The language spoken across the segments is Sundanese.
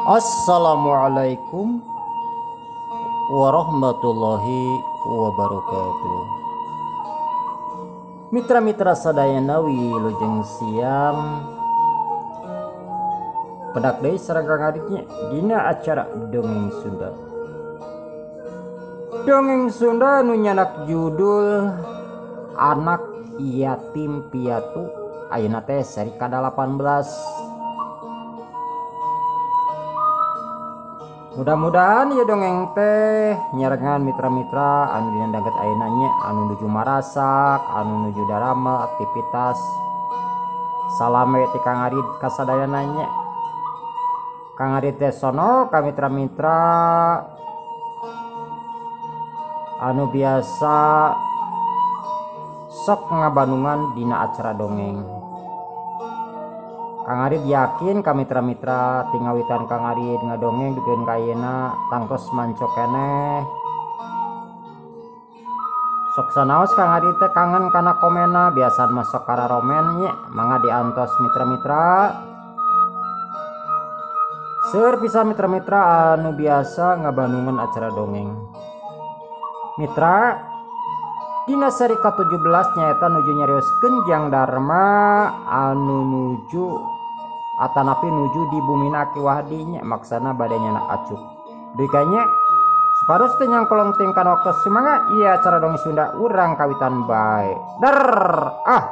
Assalamualaikum warahmatullahi wabarakatuh. Mitra-mitra sadayana wilujeng siang. Pedak deui sareng Kang Aditnya dina acara Dongeng Sunda. Dongeng Sunda nu nyanak judul Anak Yatim Piatu ayeuna teh seri ka-18. Mudah-mudahan ya dongeng teh nyarengan mitra-mitra anu dina danget ayeuna nya, anu nuju marasak, anu nuju daramel aktivitas. Salam we ti Kang Arid kasadayana nya. Kang Arid teh sono ka mitra-mitra anu biasa sok ngabandungan dina acara dongeng. Kang Arid yakin ka mitra-mitra tingawitan Kang Arid ngadongeng dugikeun ka ayeuna tangtos manco keneh. Sok sanaos Kang Arid teh kangen kana komena, biasana mah sok kararomen nya, mangga diantos mitra-mitra. Seueur pisan mitra-mitra anu biasa ngabandungan acara dongeng. Mitra dina seri ka-17 nyaeta nuju nyarioskeun Jang Dharma anu nuju atanapi nuju di bumina Ki Wahdi nya, maksana bade nyanak acuk. Duka nya supados teu nyangkolong teuing kana waktos sumangga ieu acara dongeng Sunda urang kawitan bae. Der ah.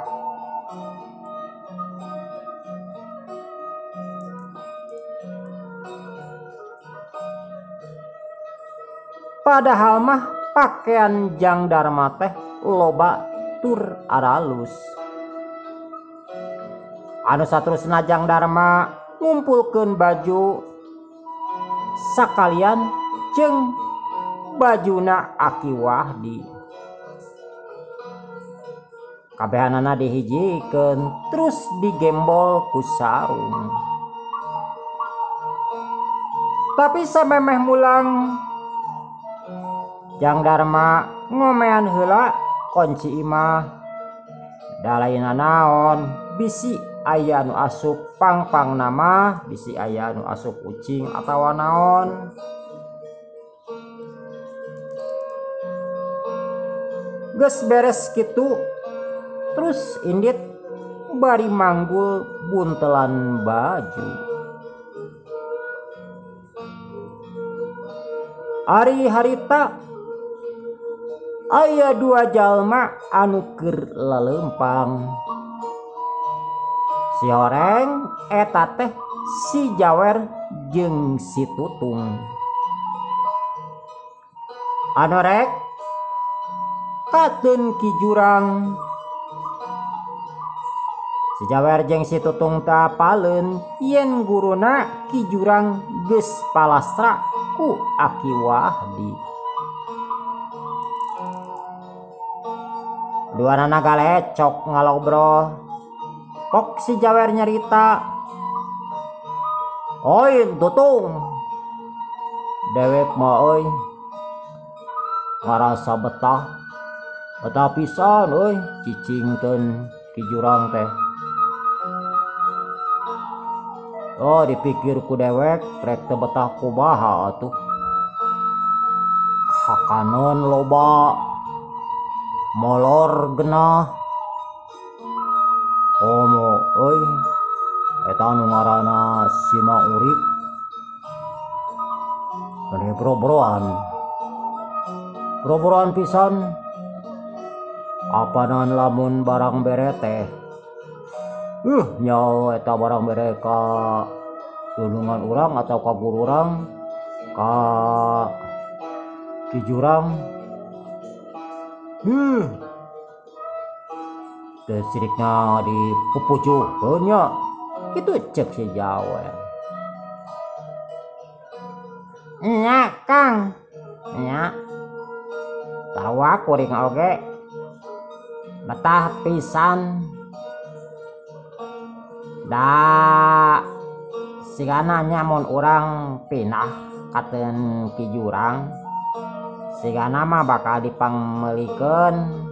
Padahal mah pakaian Jang Dharma teh loba tur aralus. Anu saterusna Jang Dharma ngumpulkeun baju sakalian jeung bajuna Aki Wahdi. Kabehanana dihijikeun terus digembol ku sarung. Tapi samemeh mulang Jang Dharma ngomean heula kunci imah. Da lain naon bisi aya nu asup pangpang nama, bisi aya nu asup ucing atawa naon. Geus beres kitu terus indit bari manggul buntelan baju. Ari harita aya dua jalma anu keur lalempang. Si horeng eta teh si Jawer jeung si Tutung. Anu rek kateun ki jurang. Si Jawer jeung si Tutung teh apaleun yen guruna ki jurang geus palastra ku Aki Wahdi. Duanana galecok ngalobrol. Kok si Jawer nyarita, "Oi Tutung, dewek mah euy ngarasa betah, betah pisan euy cicingkeun ki jurang teh. Oh dipikir ku dewek rek teu betah kumaha atuh. Hakaneun loba, molor genah. Komo euy eta nu ngaranna Sima Urip meni boro-boroan. Boro-boroan pisan. Apanan lamun barang bere teh. Nyaho eta barang bere ka dulungan urang atau ka guru urang ka ki jurang. Teu sirikna dipupujuhkeun nya." Kitu cek si Jawer. Nya Kang, nya tawa kuring oge betah pisan. Da sigana nya mun urang pindah kateun ki jurang, sigana mah bakal dipangmeulikeun.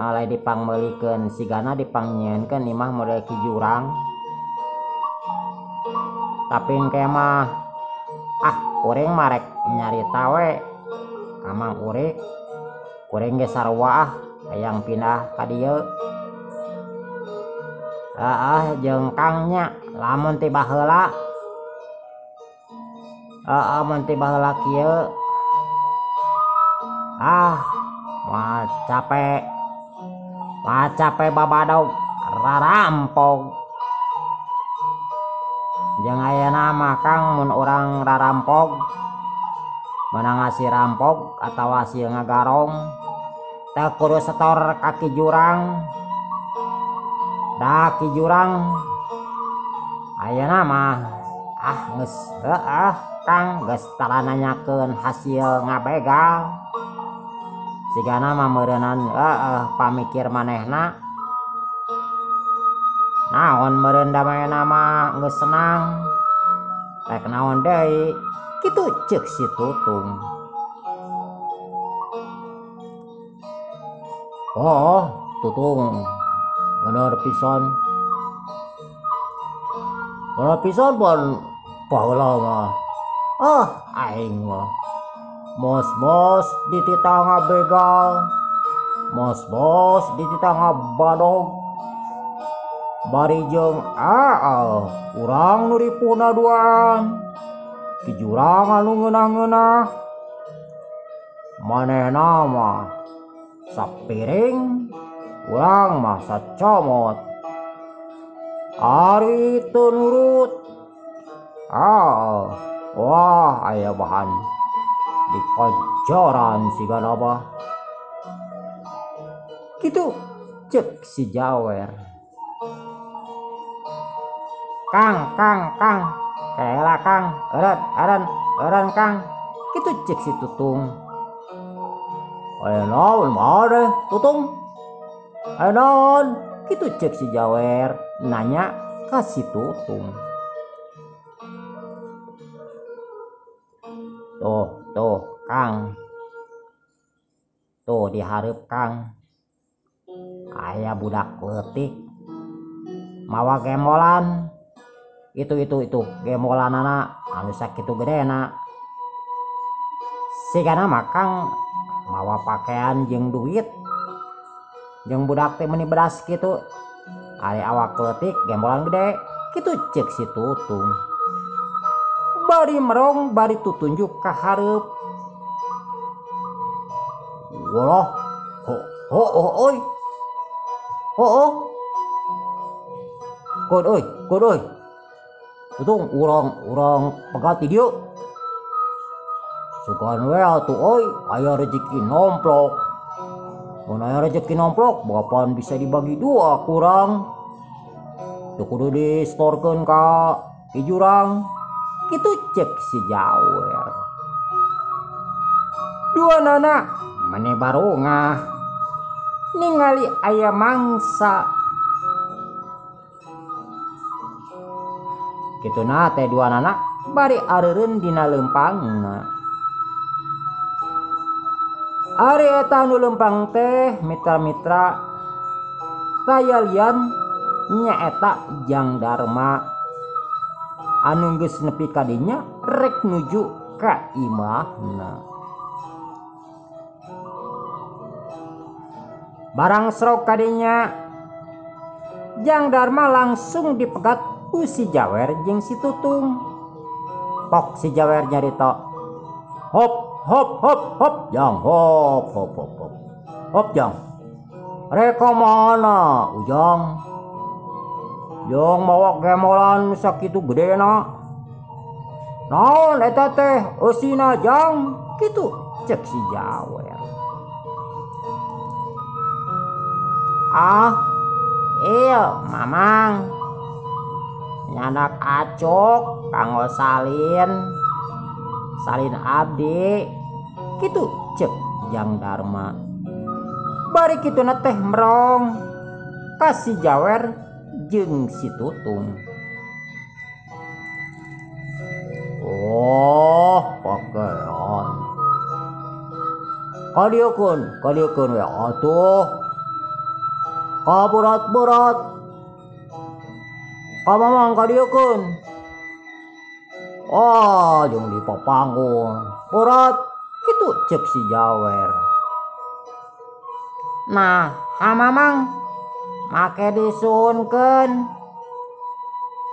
Alai dipangmeulikeun sigana dipangnyieunkeun imah model ki jurang. Tapi engke mah ah kuring mah rek nyarita we ka Mang Urik. Kuring ge sarua ah hayang pindah ka dieu. Heeh jeung Kang nya lamun ti baheula. Heeh mun ti baheula kieu ah moal capek. Moal capek babadog rarampog. Jeung ayeuna mah Kang mun urang rarampog meunang hasil rampog atawa hasil ngagarong teu kudu setor ka Ki Jurang. Da Ki Jurang ayeuna mah ah geus heueuh Kang geus tara nanyakeun hasil ngabegal. Sigana mah meureunan heueuh pamikir manehna. Naon meureun damena mah geus senang. Rek naon deui kitu ceuk si Tutung. Oh, Tutung bener pisan. Bener pisan pon baheula mah. Oh, aing mah mos-mos dititah ngabegal, mos-mos dititah ngabadog. Bari jeung urang nu dipuna duaan. Ki Jurang anu ngeunah-ngeunah. Manehna mah sapiring, urang mah sacomot. Ari teu nurut. Wah aya bahan dikojoran sigana mah. Kitu ceuk si Jawer. Kang, Kang, Kang, kela Kang, eureun, eureun, eureun Kang. Kitu ceuk si Tutung. Aya naon maneh Tutung? Aya naon? Kitu ceuk si Jawer nanya ka si Tutung. Tuh, tuh Kang. Tuh dihareup Kang. Aya budak leutik mawa gembolan. Itu gembolanana anu sakitu gedena. Sigana mah Kang mawa pakaian jeung duit. Jeung budak teh meuni bedas kitu. Ari awak leutik gembolan gede. Kitu ceuk si Tutung. Bari merong bari tutunjuk ka hareup. Walah, ho ho oi. Ho ho. Keun euy, keun euy. Tutung urang pegat di dieu. Sugan we atuh euy, aya rezeki nomplok. Mun aya rezeki nomplok, bapan bisa dibagi dua kurang. Teu kudu distorkeun ka Ki Jurang. Kitu ceuk si Jawer. Dua nana meni barungah ningali aya mangsa. Kituna teh dua nana bari areureun dina leumpangna. Ari eta nu leumpang teh mitra-mitra tayalian nyaeta Jang Darma anu geus nepi ka dinya rek nuju ka imahna. Barang serok ka dinya Jang Darma langsung dipegat ku si Jawer jeung si Tutung. Pok si Jawer nyarita, hop hop hop hop jang, hop hop hop hop hop jang. Rek ka mana Ujang? Jeung mawa gembolan sakitu gedena. Naon eta teh eusina jang? Kitu ceuk si Jawer. Ah, iya mamang. Nyandak acuk kanggo salin. Salin abdi. Kitu ceuk Jang Darma. Bari kituna teh merong ka si Jawer jeung si Tutung. Oh, pakaian. Kadieukeun, kadieukeun we atuh. Kaberat-berat. Ka mamang kadieukeun. Oh, jeung di papanggung. Berat kitu cek si Jawer. Nah, ha Mamang make disuhunkeun.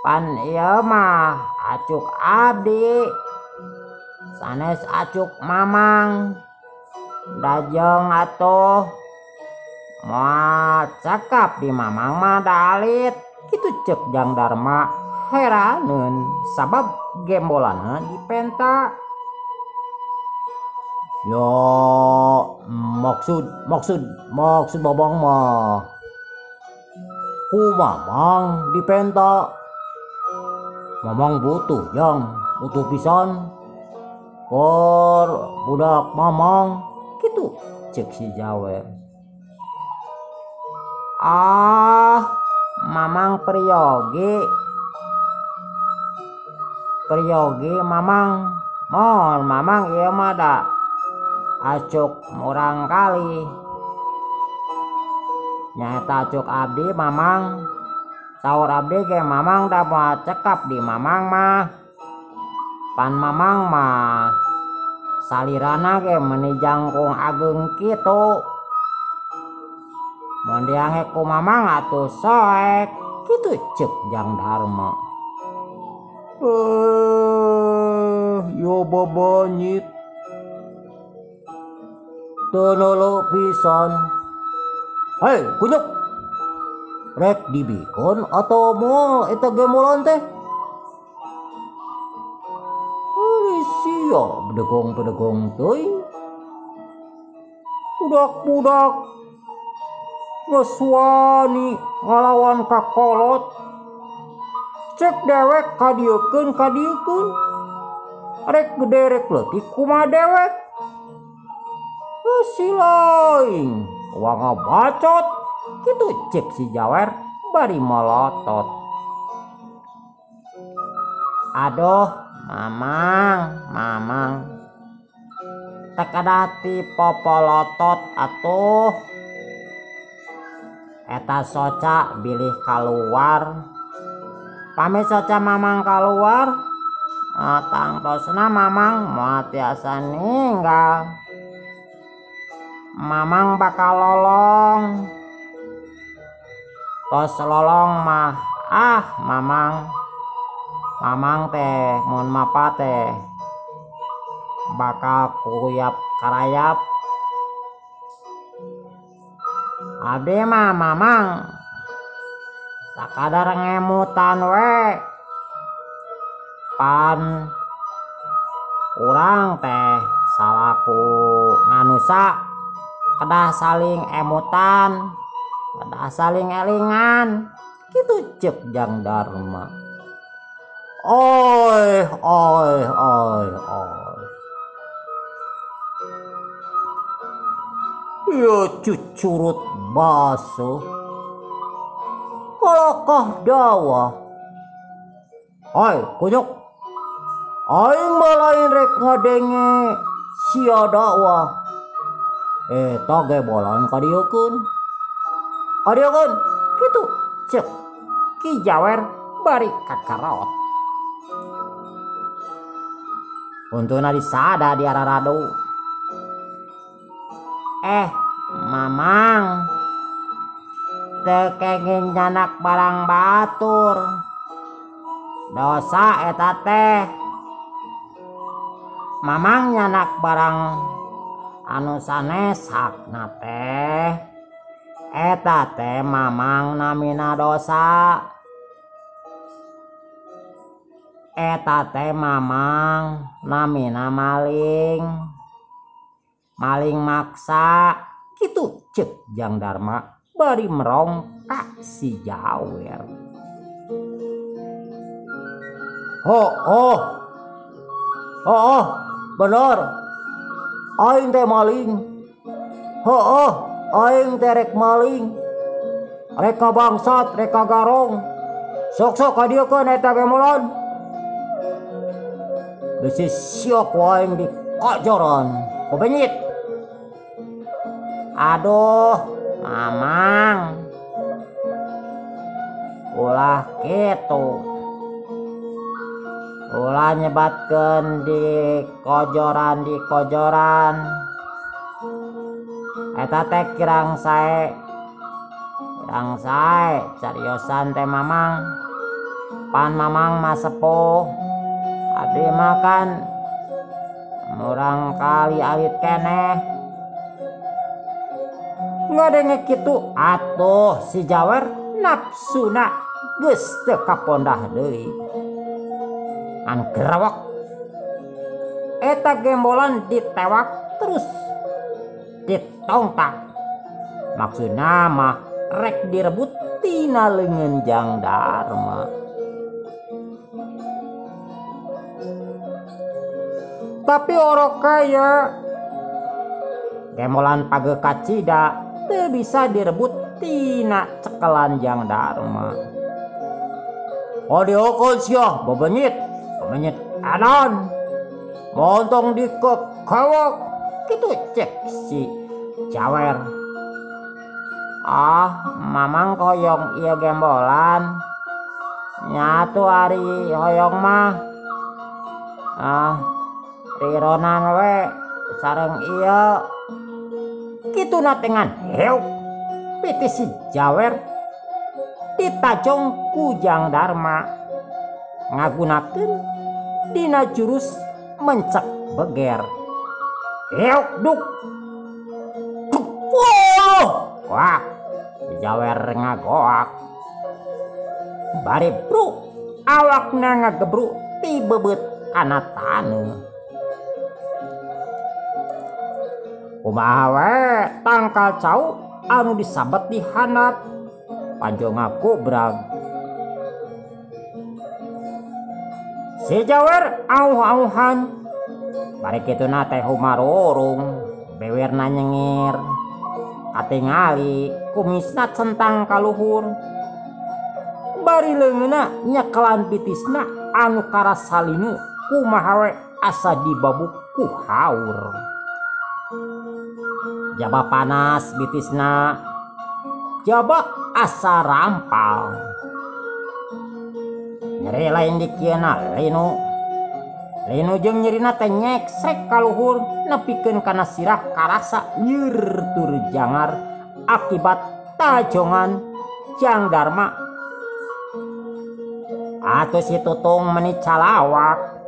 Pan ieu mah acuk abdi. Sanes acuk Mamang. Dajeng atuh moal cekap di Mamang mah dalit. Kitu cek Jang Dharma heraneun sabab gembolana dipenta. Ya maksud Babang mah ku Mamang dipenta. Mamang butuh Jang, butuh pisan keur budak Mamang kitu cek si Jawer. Ah, Mamang priyogi. Priyogi Mamang. Mohon Mamang ieu mah da acuk murang kali. Nyaeta acuk abdi Mamang. Saur abdi ge Mamang da moal cekap di Mamang mah. Pan Mamang mah salirana ge meuni jangkung ageung kitu. Mun diange ku Mamang atuh soek kitu cek Jang Dharma. Yo babanyit teu nolo pisan. Hei kunyuk, rek dibikon atau moal eta gembolan teh? Ari sia bedegong-bedegong teuing. Budak-budak geus wani ngalawan ka kolot. Cek dewek kadieukeun kadieukeun. Rek gede rek leutik kumaha dewek. Si laing wanga bacot kitu cek si Jawer bari molotot. Aduh Mamang, Mamang teu kadati popolotot atuh. Eta soca bilih kaluar. Pami soca Mamang kaluar, tangtosna Mamang moal tiasa ninggal. Mamang bakal lolong. Tos lolong mah ah Mamang. Mamang teh mun mapa teh bakal kuyap karayap. Abdi mah Mamang sakadar ngemutan we. Pan urang teh salaku manusa kedah saling emutan, kedah saling elingan kitu cek Jang Dharma. Oi oi oi oi. Ya cucurut basuh kalakah dawa. Oi kunyuk, aing mah lain rek ngadenge sia dakwah. Eta gebolan kadieukeun. Kadieukeun kitu cek Ki Jawer bari kakarot. Untuna disada di araradu. Mamang teu kenging nyanak barang batur. Dosa eta teh. Mamang nyanak barang anu sanes hakna teh. Eta teh Mamang namina dosa. Eta teh Mamang namina maling. Maling maksa kitu cek Jang Dharma bari merongkak si Jawer. Oh oh oh oh bener, aing teh maling. Oh oh aing teh rek maling, rek kabangsat, rek kagarong. Sok-sok kadieukeun eta gemolon. Bisi siok waing di kajaran bebenyit. Aduh Mamang ulah kitu. Ulah nyebatkeun di kojoran di kojoran. Eta teh kirang sae. Kirang sae cariosan teh Mamang. Pan Mamang mah sepuh. Abdi mah kan murang kali alit keneh. Ngadenge kitu atuh si Jawer nafsuna geus teu kapondah deui. Ngan gerewek eta gembolan ditewak terus ditongtak. Maksudna mah rek direbut tina leungeun Jang Darma. Tapi orok kaya gembolan pageuh kacida teu bisa direbut tina cekelan Jang Darma. Oh diokol sia bebenyit, bebenyit anon. Montong dikekewok kitu cek si Jawer. Ah, Mamang hoyong ieu gembolan. Nyatu ari hoyong mah. Ah, rironan we sareng ieu. Kitu natengan heuk piti si Jawer ditajong ku Jang Darma ngagunakeun dina jurus mencek beger. Heuk duk. Wah, si Jawer ngagoak. Bari bruk awakna ngagebruk ti bebeut kana taneuh. Kumaha we tangkal cau anu disabet di handap panjo ngaku brag. Si Jawer auh-auhan bari kituna teh humarurung bewerna nyengir katingali kumisna centang kaluhur bari leungeunna nyekelan bitisna anu karasalinu kumaha we asa dibabuk ku haur. Jaba panas bitisna, jaba asa rampal. Nyeri lain dikieuna linu. Linu jeung nyerina teh nyeksek kaluhur nepikeun kana sirah karasa nyeur tur jangar akibat tajongan Jang Darma. Atuh si Tutung meni calawak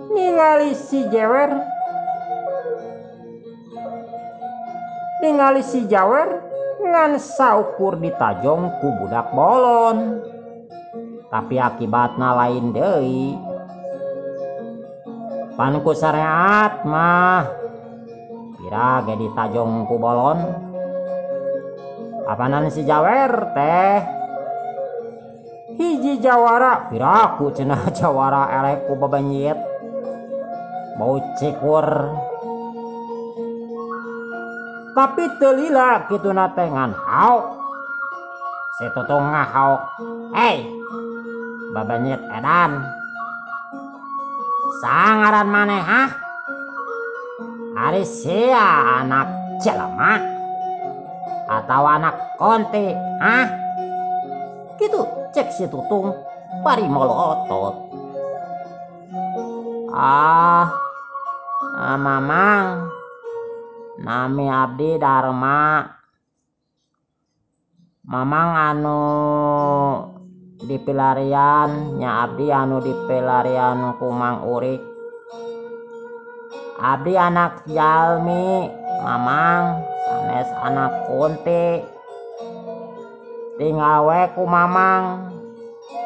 ningali si Jewer. Ningali si Jawer ngan saukur ditajong ku budak bolon. Tapi akibatna lain deui. Pan ku sareat mah pira ge ditajong ku bolon. Apanan si Jawer teh hiji jawara piraku cenah jawara eleh ku bebenyit. Bau cikur. Tapi teu lila kituna teh ngan haok. Si Tutung ngahaok. Hei, babenyit edan. Sangaran maneh hah? Ari sia anak jelema atau anak konti hah? Kitu cek si Tutung bari molotot. Ah, Mamang. Nami abdi Darma. Mamang anu dipilarian nya abdi anu dipilarian ku Mang Urik. Abdi anak jalmi Mamang sanes anak kunti. Tinggal we ku Mamang.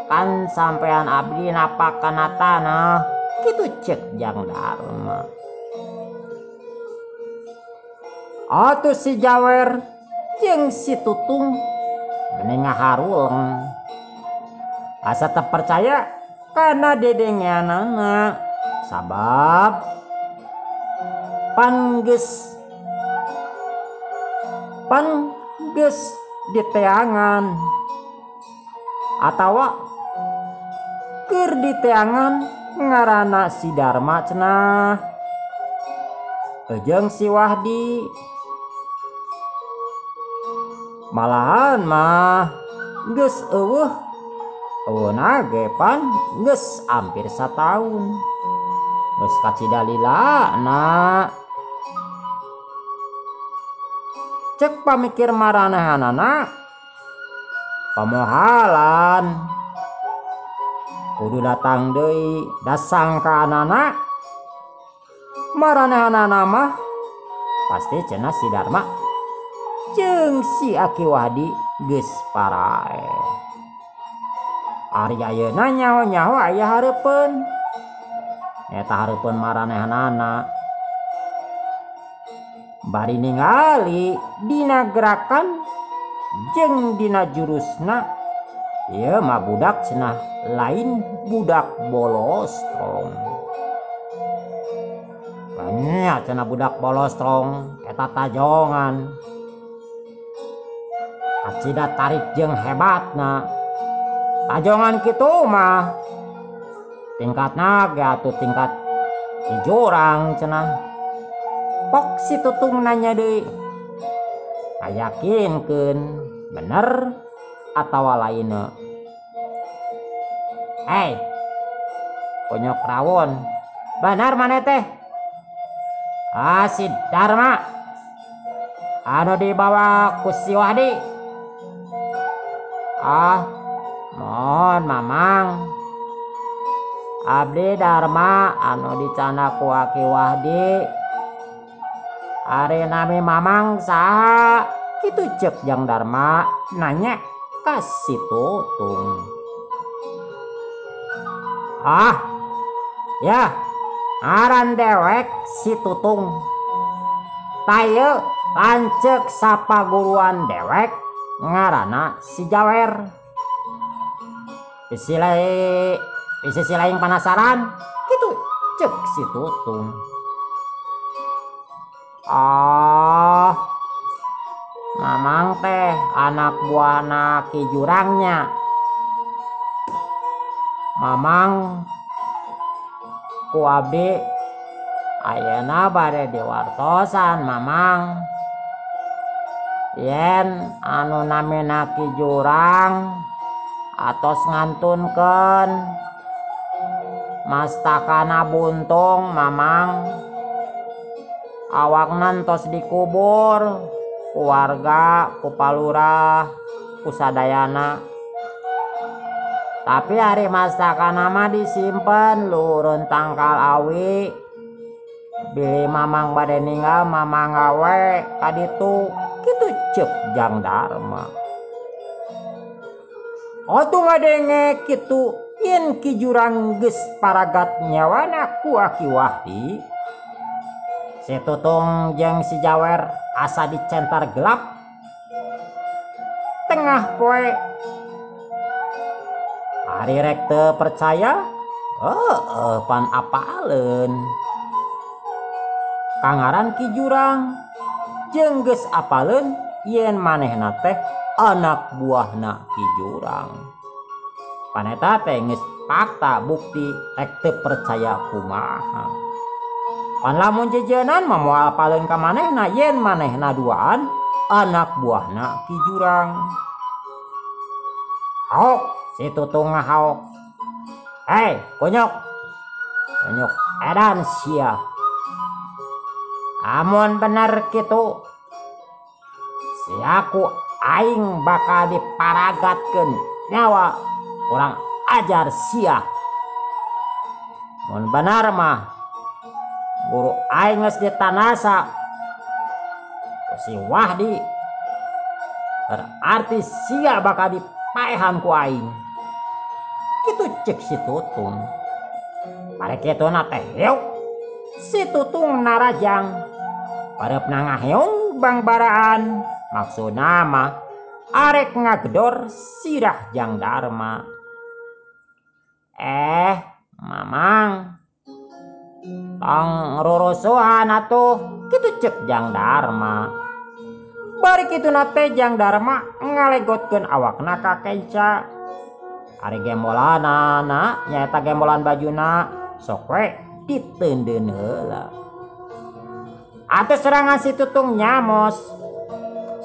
Kan sampean abdi napak kana tanah. Kitu cek Jang Darma. Atuh si Jawer jeung si Tutung meni ngaharuleng. Asa teu percaya kana dedengeanana sabab pan geus diteangan atawa keur diteangan ngaranna si Darma cenah jeung si Wahdi. Malahan mah geus eueuh Eueuna ge pan geus hampir sataun. Geus kacida lila na. Cek pamikir maranehanana pamohalan kudu datang deui da sangkaanana maranehanana mah pasti cenah si Darma jeung si Aki Wahdi geus parae. Ari ayeuna nyaho-nyaho aya hareupeun eta hareupeun maranehanana bari ningali dina gerakan jeung dina jurusna ieu mah budak cenah lain budak bolostrong. Nya cenah budak bolostrong eta tajongan kacida tarik jeung hebatna. Tajongan kitu mah tingkatna ge atuh tingkat di jurang cenah. Pok si Tutung nanya deui, ngayakinkeun bener atawa lainna. Hei, Konyok rawon, bener maneh teh? Ah, si Darma anu dibawa ku si Wahdi. Ah, mohon mamang, abdi Darma anu dicanda ku Aki Wahdi. Ari nami mamang saha? Kitu cek Jang Darma nanya ka si Tutung. Ah, ya, aran dewek si Tutung. Taye lanceuk sapaguruan dewek ngaranna si Jawer. Bisi lain penasaran, kitu cek si Tutung. Ah, mamang teh anak buahna Ki Jurangnya. Mamang ku abdi ayeuna bade diwartosan mamang. Yen anu namina Ki Jurang atos ngantunkeun mastakana buntung mamang. Awakna tos dikubur ku warga, ku palurah, ku sadayana. Tapi ari mastakana mah disimpen luhurun tangkal awi. Bilih mamang bade ninggal mamang gawe kaditu, kitu ceuk Jang Darma. Atuh ngadenge kitu yen Ki Jurang geus paragat nyawana ku Aki Wahdi. Si Tutung jeung si Jawer asa dicentar gelap tengah poe. Ari rek teu percaya, heueuh pan apaleun. Kangaran Ki Jurang jeung geus apaleun yen manehna teh anak buahna Ki Jurang. Paneta teh geus fakta bukti rek teu percaya kumaha. Pan lamun jejeunan mah moal apaleun ka manehna yen manehna duaan anak buahna Ki Jurang. Haok si Tutung ngahaok. Hei, konyok. Konyok edan sia. Amun bener kitu, si aku aing bakal diparagatkeun nyawa kurang ajar sia. Mun bener mah guru aing geus ditanasa ku si Wahdi, berarti sia bakal dipaehan ku aing. Kitu cek si Tutung. Bari kituna teh heuk si Tutung narajang. Pareupna ngaheung bangbaraan, maksudna mah arek ngagedor sirah Jang Darma. Mamang, tong rurusuhan atuh, kitu cek Jang Darma. Bari kituna teh Jang Darma ngalegotkeun awakna ka kenca. Ari gembolanana nyaeta gembolan bajuna sok we diteundeun heula. Atuh serangan si Tutung nyamos.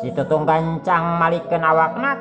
Si Tutung gancang malikeun awakna